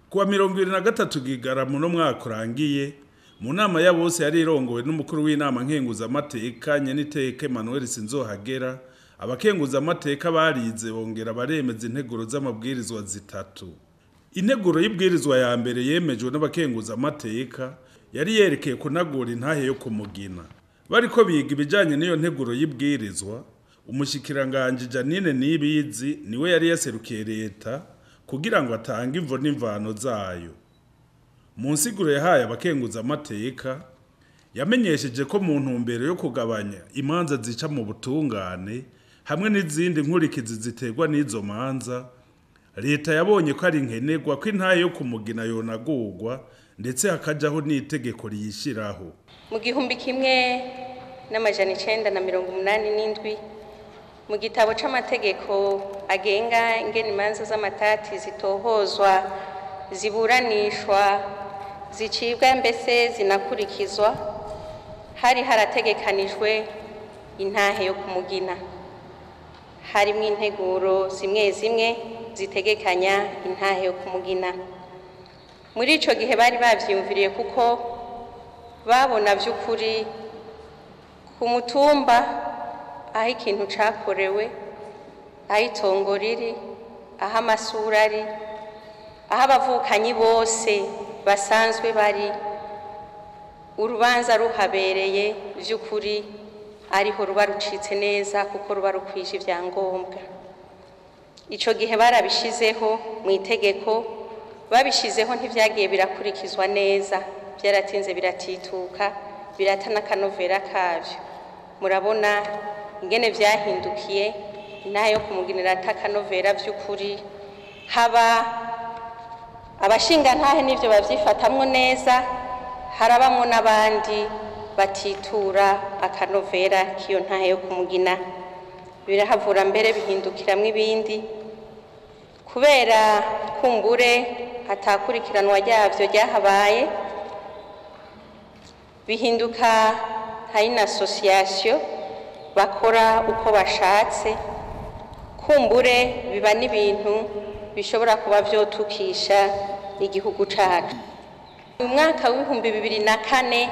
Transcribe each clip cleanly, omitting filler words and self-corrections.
Kuwa 23 Kigarama no mwaka urangiye, mu nama ya bose yari irongowe n'umukuru w'inama nkenguzamateka Nyeniteka Emmanuel Sinzohagera, abakenguzamateka barize bongera baremeza integuro z'amabwirizwa zitatu. Integuro y'ibwirizwa ya mbere yemejwe n'abakenguzamateka yari yerekeye kunagura intahe yo kumugina. Bariko biga ibijanye n'iyo nteguro y'ibwirizwa, umushikiranganji Janine Nibizi niwe yari yaserukiye leta kugira ngo atange imvo n'imvano zayo. Mu nsiguro yahaye abakenguzamateka, yamenyesheje ko mu ntumbero yo kugabanya imanza zica mu butungane hamwe n'izindi nkurikizi ziterwa n'izo manza, leta yabonye ko ari nkenerwa ko intahe yo kumugina yonagurwa, ndetse hakajaho n'itegeko riyishiraho. Mu 1987, mu gitabo c'amategeko agenga ingene imanza z'amatati zitohozwa, ziburanishwa, zicibwa mbese zinakurikizwa, hari harategekanijwe intahe yo kumugina. Harimwo integuro zimwe zimwe zitegekanya intahe yo kumugina. Muri ico gihe bari bavyiyumviriye kuko babona vy'ukuri ku mutumba aho ikintu cakorewe, aho itongo riri, aho amasura ari, aho abavukanyi bose basanzwe bari, urubanza ruhabereye vy'ukuri ariho ruba rucitse neza kuko ruba rukwije ivyangombwa. Ico gihe barabishizeho mu itegeko, babishizeho ntivyagiye birakurikizwa neza, byaratinze biratituka, birata n'akanovera kavyo. Murabona ingene vyahindukiye, intahe yo kumuginira atakanovera vy'ukuri, haba abashingantahe n'ivyo bavyifatamwo neza, harabamwo n'abandi batitura akanovera k'iyo ntahe yo kumugina. Birahavura mbere bihindukiramwo ibindi, kubera kumbure atakurikiranwa ryavyo ryahabaye, bihinduka nka ina association bakora uko bashatse, kumbure biba n'ibintu bishobora kuba vyotukisha igihugu cacu. Mu mwaka w'ibihumbi bibiri na kane,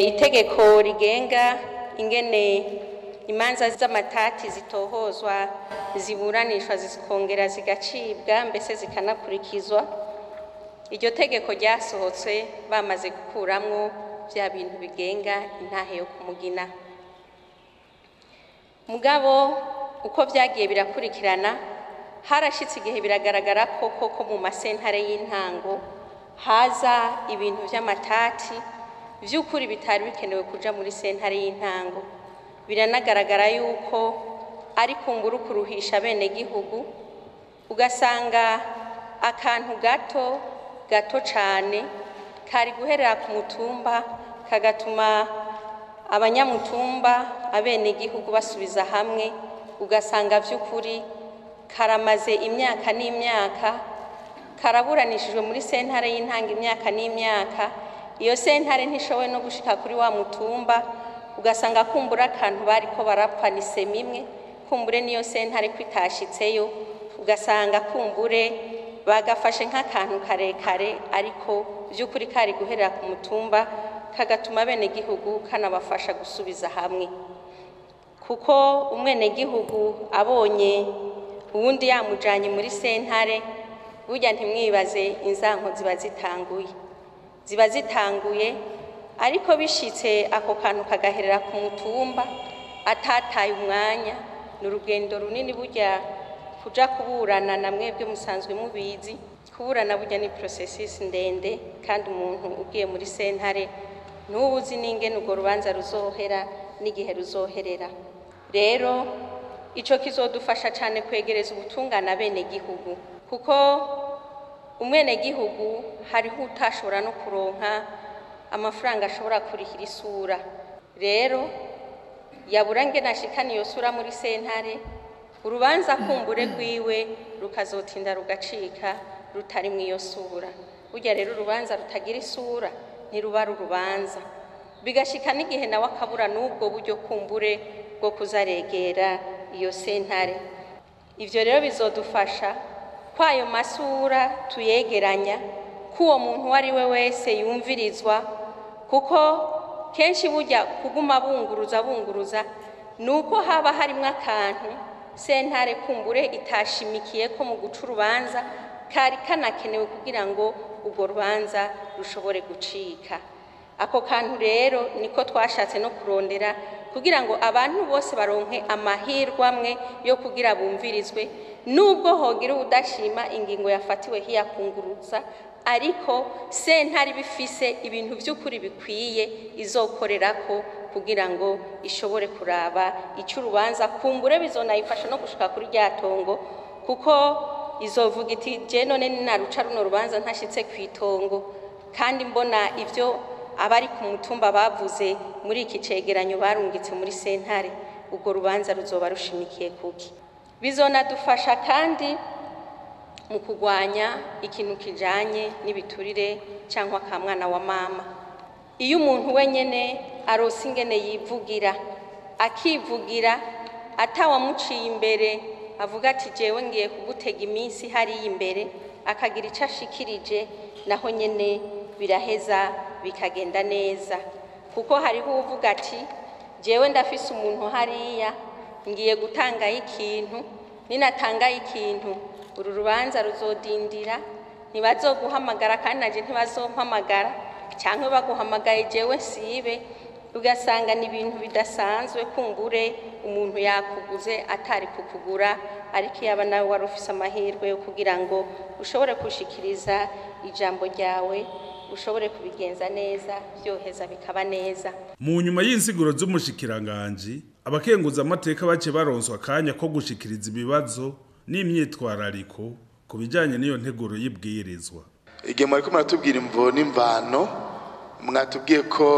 itegeko rigenga ingene imanza z'amatati zitohozwa, ziburanishwa, zikongera zigacibwa mbese zikanakurikizwa, iryo tegeko ryasohotse bamaze gukuramwo vya bintu bigenga intahe yo kumugina. Mugabo uko vyagiye birakurikirana, harashitse igihe biragaragara ko koko mu masentare y'intango haza ibintu vy'amatati vy'ukuri bitari bikenewe kuja muri sentare y'intango. Biranagaragara yuko ari kumbura kuruhisha bene gihugu, ugasanga akantu gato gato cane kari guherera ku mutumba kagatuma abanyamutumba abene gihugu basubiza hamwe, ugasanga vy'ukuri karamaze imyaka n'imyaka, karaburanishijwe muri sentare y'intango imyaka n'imyaka, iyo sentare ntishoboye no gushika kuri wa mutumba, ugasanga kumbura akantu bariko barapfa ni sema imwe, kumbure niyo sentare kwitashitseyo, ugasanga kumbure bagafashe nk'akantu karekare ariko vy'ukuri kari guherera ku mutumba, kagatuma bene gihugu kanabafasha gusubiza hamwe. Kuko umwene gihugu abonye uwundi yamujanye muri sentare, burya ntimwibaze inzanko ziba zitanguye, ziba zitanguye, ariko bishitse ako kantu kagaherera ku mutumba atataye umwanya. Ni urugendo runini burya kuja kuburana, na mwebwe musanzwe mubizi, kuburana burya ni processus ndende, kandi umuntu ugiye muri sentare ntubuzi n'ingene urwo rubanza ruzohera n'igihe ruzoherera. Rero ico kizodufasha cane kwegereza ubutungane bene gihugu, kuko umwene gihugu hariho utashobora no kuronka amafaranga ashobora kurihira isura. Rero yabura ngene ashikana iyo sura muri sentare, urubanza kumbure rwiwe rukazotinda rugacika rutari mw'iyo sura. Burya rero urubanza rutagira isura ntiruba ari urubanza, bigashika n'igihe nawe akabura n'ubwo buryo kumbure bwo kuzaregera iyo sentare. Ivyo rero bizodufasha Kwayo masura tuyegeranya, k'uwo muntu uwo ari we wese yumvirizwa, kuko kenshi burya kuguma bunguruza bunguruza nuko haba harimwo akantu sentare kumbure itashimikiye ko mu guca urubanza kari kanakenewe kugira ngo urwo rubanza rushobore gucika. Ako kantu rero niko twashatse no kurondera kugira ngo abantu bose baronke amahirwe amwe yo kugira bumvirizwe, nubwo hogira udashima ingingo yafatiwe hiyakunguruza, ariko sentare bifise ibintu by'ukuri bikwiye izokorerako kugira ngo ishobore kuraba icyo urubanza kumbure bizonayifasha no gushika kuri rya tongo, kuko izovuga iti je none ninaruca runo rubanza ntashitse ku itongo, kandi mbona ivyo abari ku mutumba bavuze muri iki cegeranyo barungitse muri sentare, ubwo rubanza ruzoba rushimikiye kuki. Bizonadufasha kandi mu kugwanya ikintu kijanye n'ibiturire cyangwa akamwana wa mama. Iyo umuntu wenyene arose ingene yivugira, akivugira atawamuciye imbere, avuga ati jewe ngiye kugutega iminsi hariya imbere, akagira icyo ashikirije, naho nyene biraheza bikagenda neza. Kuko hariho uvuga ati jewe ndafise umuntu hariya ngiye gutangayo ikintu, ninatangayo ikintu uru rubanza ruzodindira, ntibazoguhamagara kandi naje ntibazompamagara, cyangwa baguhamagaye jewe sibe, ugasanga ni ibintu bidasanzwe, kumbure umuntu yakuguze atari kukugura, ariko yaba nawe wari ufise amahirwe yo kugira ngo ushobore gushikiriza ijambo ryawe, ushobore kubigenza neza, byoheza bikaba neza. Mu nyuma y'insiguro z'umushikiranganji, abakenguza amateka bace baronswa akanya ko gushikiriza ibibazo n'imyitwarariko ku bijyanye n'iyo nteguro y'ibwirizwa. Igihe mwariko muratubwira imvo n'imvano, mwatubwiye ko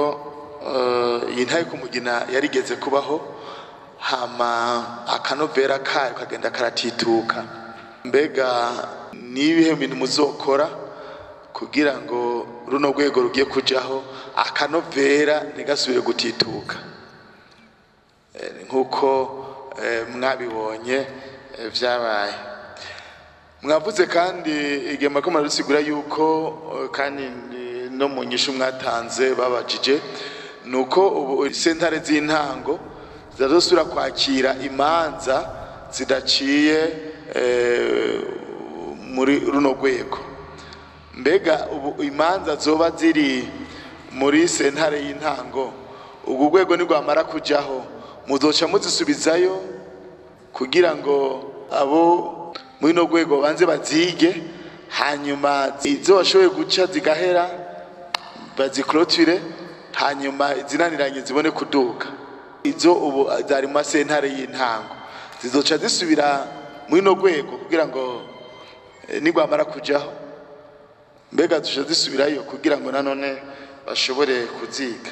iyi ntaye kumugina yarigeze kubaho, hama akanovera kayo kagenda karatituka. Mbega nibihe bintu muzokora kugira ngo runo rwego rugiye kujaho akanovera ntigasubire gutituka nkuko mwabibonye vyabaye? Mwavuze kandi igihe mwariko muradusigura yuko kandi no mu nyishu mwatanze babajije nuko ubu sentare z'intango zazosubira kwakira imanza zidaciye muri runo rwego. Mbega ubu imanza zoba ziri muri sentare y'intango, ubwo rwego nirwamara kujaho muzoca muzisubizayo kugira ngo abo muri no rwego banze bazige, hanyuma izo bashoboye guca zigahera baziklotire, hanyuma zinaniranye zibone kuduka. Izo ubu zari mu sentare y'intango zizoca zisubira muri no rwego kugira ngo nirwamara kujaho mbega zizoca zisubirayo kugira ngo nanone bashobore kuziga.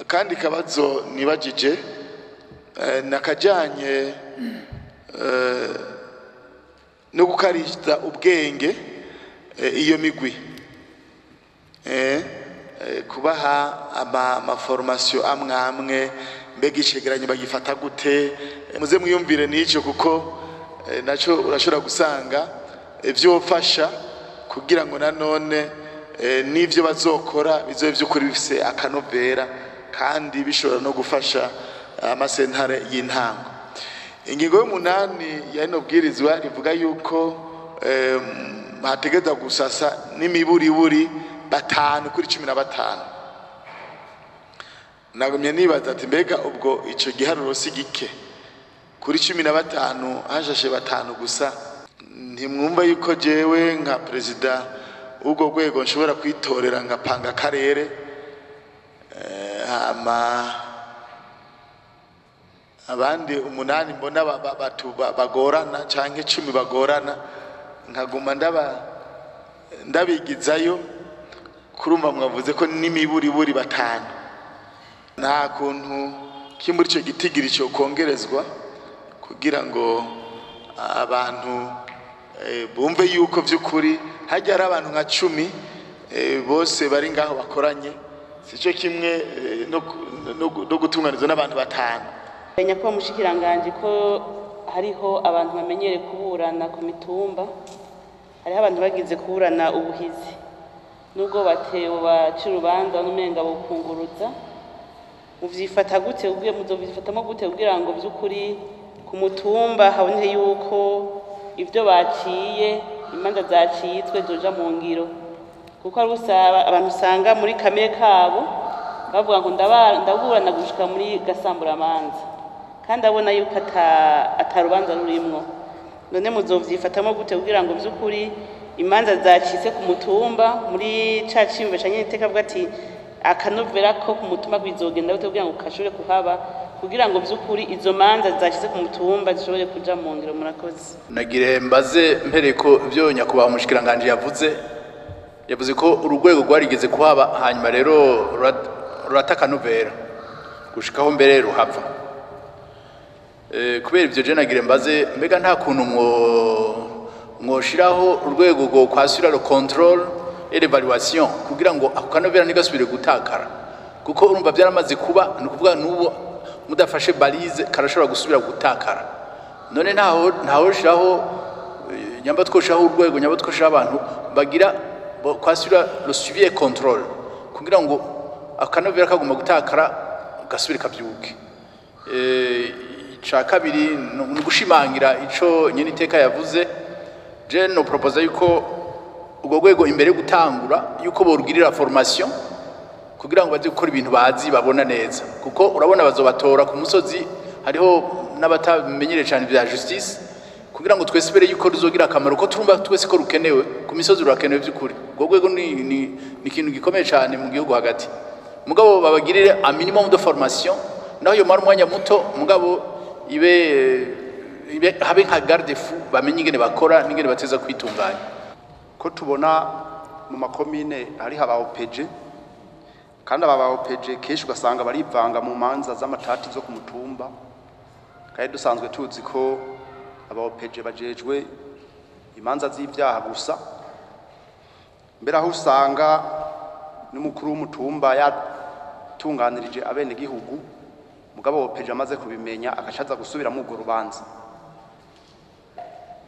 Kandi kabazo nibajije nakajanye no gukariza ubwenge iyo migwi, kubaha amaformation amwe amwe, mbega icegeranyo bagifata gute? Muze mwiyumvire n'icyo, kuko naco urashobora gusanga vyofasha kugira ngo nanone n'ivyo bazokora bizobe vy'ukuri bifise akanovera kandi bishobora no gufasha amasentare y'intango. Ingingo y'umunani ya ino bwirizwa rivuga yuko hategeza gusasa n'imiburiburi 5 kuri 15. Nagumye nibaza ati mbega ubwo ico giharuro si gike? Kuri 15 hashashe 5 gusa. Ntimwumva yuko jewe nka president ubwo rwego nshobora kwitorera ngapanga karere, hama abandi 8 mbona bagorana canke 10 bagorana, nkaguma ndabigizayo. Kurumva mwavuze ko n'imiburiburi 5, nta kuntu kimuri ico gitigiri cyo kongerezwa kugira ngo abantu bumve yuko vy'ukuri hajya ari abantu nka 10 bose bari ngaho bakoranye, sico kimwe no gutunganizwa n'abantu 5. Nyakubahwa mushikiranganje, ko Hariho abantu bamenyere kuburana ku mitumba, hariho abantu bagize kuburana ubuhizi nubwo batewe baca urubanza n'umenga bokunguruza. Muvyifata gute ubwiye, muzovyifatamo gute kugira ngo vy'ukuri ku mutumba haboneke yuko ivyo baciye, imanza zacitswe zoja mu ngiro? Kuko ari usaba abantu usanga muri kamere kabo bavuga ngo ndaburana gushika muri gasamburamanza, kandi abona yuko atarubanza rurimwo. None muzovyifatamo gute kugira ngo vy'ukuri imanza zacitse ku mutumba muri ca ciyumviro ca nyeniteka avuga ati akanovera ko ku mutumba bizogenda gute kugira ngo kashobore kuhaba, kugira ngo vy'ukuri izo manza zacitse ku mutumba zishobore kuja mu ngiro? Murakoze. Nagire mbaze mpereye ko ibyo nyakubahwa umushikiranganji yavuze ko urugwego rwarigeze kuhaba, hanyuma rero rurata akanovera gushikaho mbere ruhava. Kubera ibyo je nagire mbaze, mbega nta kuntu mwoshiraho urwego rwo kwasura le contrôle et l'évaluation kugira ngo ako kanovera ntigasubire gutakara? Kuko urumva byaramaze kuba, ni ukuvuga n'ubu mudafashe balise karashobora gusubira gutakara. None ntaho shiraho nyamba twoshiraho urwego, nyamba twoshiraho abantu bagira kwasura le suivi et contrôle kugira ngo akanovera kaguma gutakara gasubire kabyuke. Ica kabiri ni ugushimangira ico nyene iteka yavuze. Je no propose yuko urwo rwego imbere yo gutangura yuko borugirira formation kugira ngo baze gukora ibintu bazi babona neza, kuko urabona bazobatora ku musozi, hariho n'abatamenyereye cyane bya justice, kugira ngo twese bere yuko ruzogira akamaro, ko turumva twese ko rukenewe ku misozi, rurakenewe by'ukuri. Urwo rwego ni ikintu gikomeye cyane mu gihugu hagati, mugabo babagirire un minimum de formation, naho yomara umwanya muto, mugabo ibe habe nka garde-fou, bamenye ingene bakora n'ingene bateza kwitunganya. Ko tubona mu makomine hariho aba OPG, kandi aba ba OPG kenshi ugasanga barivanga mu manza z'amatati zo ku mutumba, kandi dusanzwe tuzi ko aba OPG bajejwe imanza z'ibyaha gusa. Mbere aho usanga n'umukuru w'umutumba yatunganirije abenegihugu, mugabo OPG amaze kubimenya agacaza gusubira mu urwo rubanza.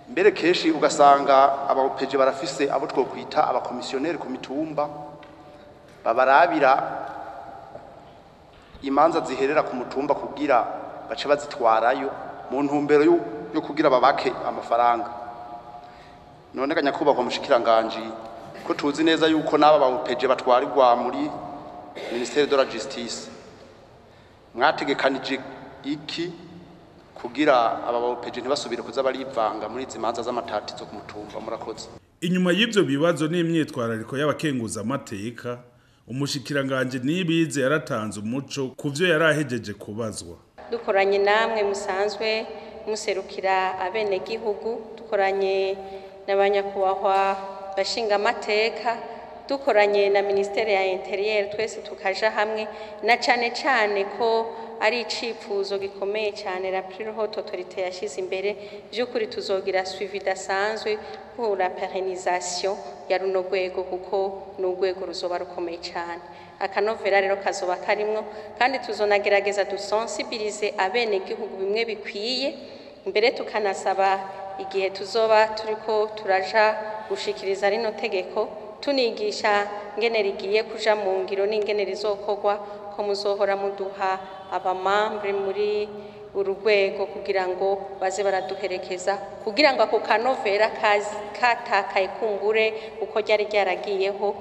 Mbere kenshi ugasanga aba OPG barafise abo twokwita abakomisiyoneri ku mitumba babarabira imanza ziherera ku mutumba kugira bace bazitwarayo mu ntumbero yo kugira babake amafaranga. None ga nyakubahwa mushikiranganji, ko tuzi neza yuko n'aba ba OPG batwarirwa muri ministère de la justice, mwategekanije iki kugira aba ba OPG ntibasubire kuza barivanga muri izi manza z'amatati zo ku mutumba? Murakoze. Inyuma y'ivyo bibazo n'imyitwarariko y'abakenguzamateka, umushikiranganje Nibizi yaratanze umuco ku vyo yarahejeje kubazwa. Dukoranye namwe musanzwe muserukira abenegihugu, dukoranye n'abanyakubahwa bashingamateka, dukoranye na ministère ya intérieur, twese tukaja hamwe, na cane cane ko ari icifuzo gikomeye cyane la plus haute autorité yashize imbere, by'ukuri tuzogira suivi idasanzwe pour la pérennisation ya runo rwego, kuko ni urwego ruzoba rukomeye cyane. Akanovera rero kazoba karimwo, kandi tuzonagerageza dusensibilize abenegihugu bimwe bikwiye. Mbere tukanasaba igihe tuzoba turiko turaja gushikiriza rino tegeko, tunigisha ngene rigiye kuja mu ngiro n'ingene rizokorwa, ko muzohora muduha abamambre muri uru rwego kugira ngo baze baraduherekeza, kugira ngo ako kanovera katakaye kumbure uko ryari ryaragiyeho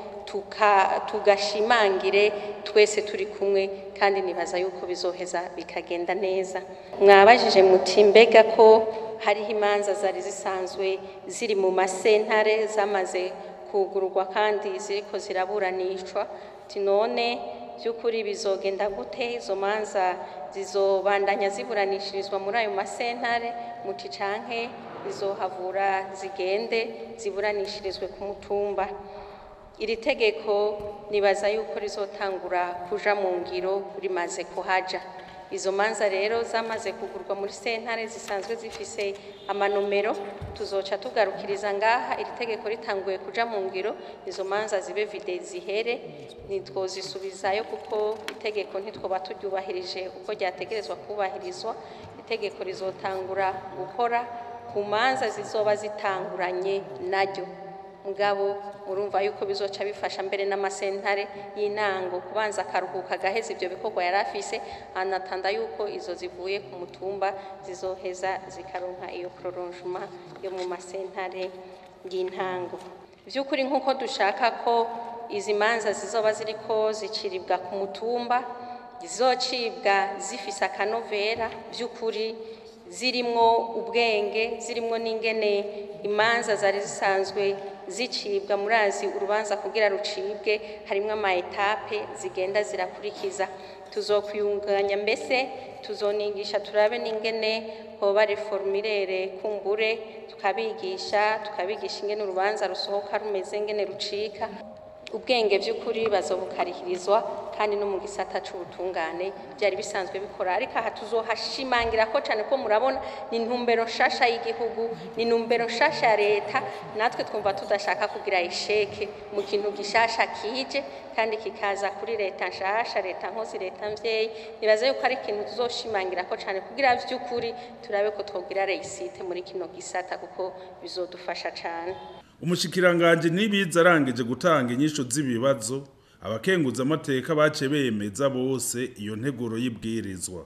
tugashimangire twese turi kumwe, kandi nibaza yuko bizoheza bikagenda neza. Mwabajije muti mbega ko hariho imanza zari zisanzwe ziri mu masentare zamaze kugururwa kandi ziriko ziraburanishwa, ati none by'ukuri bizogenda gute? Izo manza zizobandanya ziburanishirizwa muri ayo masentare, muti canke zizohavura zigende ziburanishirizwe ku mutumba? Iri tegeko nibaza yuko rizotangura kuja mu ngiro rimaze kuhaja. Izo manza rero zamaze kugurwa muri sentare zisanzwe zifise amanomero, tuzoca tugarukiriza ngaha. Iri tegeko ritanguye kuja mu ngiro, izo manza zibe vide, zihere, ntitwozisubizayo kuko itegeko ntitwoba turyubahirije uko ryategerezwa kubahirizwa. Itegeko rizotangura gukora ku manza zizoba zitanguranye naryo. Mugabo murumva yuko bizoca bifasha mbere n'amasentare y'intango kubanza akaruhuka, agaheza ibyo bikorwa yari afise, anatanda yuko izo zivuye ku mutumba zizoheza zikaronka iyo prolongement yo mu masentare y'intango. By'ukuri, nk'uko dushaka ko izi manza zizoba ziriko ziciribwa ku mutumba zizocibwa zifise akanovera, by'ukuri zirimwo ubwenge, zirimwo n'ingene imanza zari zisanzwe zicibwa. Murazi, urubanza kugira rucibwe harimwo ama étapes zigenda zirakurikiza. Tuzokwiyunganya, mbese tuzonigisha, turabe n'ingene hoba reformulaire kumbure, tukabigisha ingene urubanza rusohoka rumeze, ingene rucika. Ubwenge by'ukuri bazobukarihirizwa, kandi no mu gisata c'ubutungane byari bisanzwe bikora, ariko aha tuzohashimangira ko cyane, ko murabona ni intumbero nshasha y'igihugu, ni intumbero nshasha ya leta. Natwe twumva tudashaka kugira échec mu kintu gishasha kije, kandi kikaza kuri leta nshasha, leta nkozi, leta mvyeyi. Nibaza yuko ari ikintu tuzoshimangira ko cyane kugira vy'ukuri turabe ko twogira réussite muri kino gisata, kuko bizodufasha cyane. Umushikiranganje Nibizi arangije gutanga inyishu z'ibibazo, abakenguza amateka bace bemeza bose iyo nteguro y'ibwirizwa.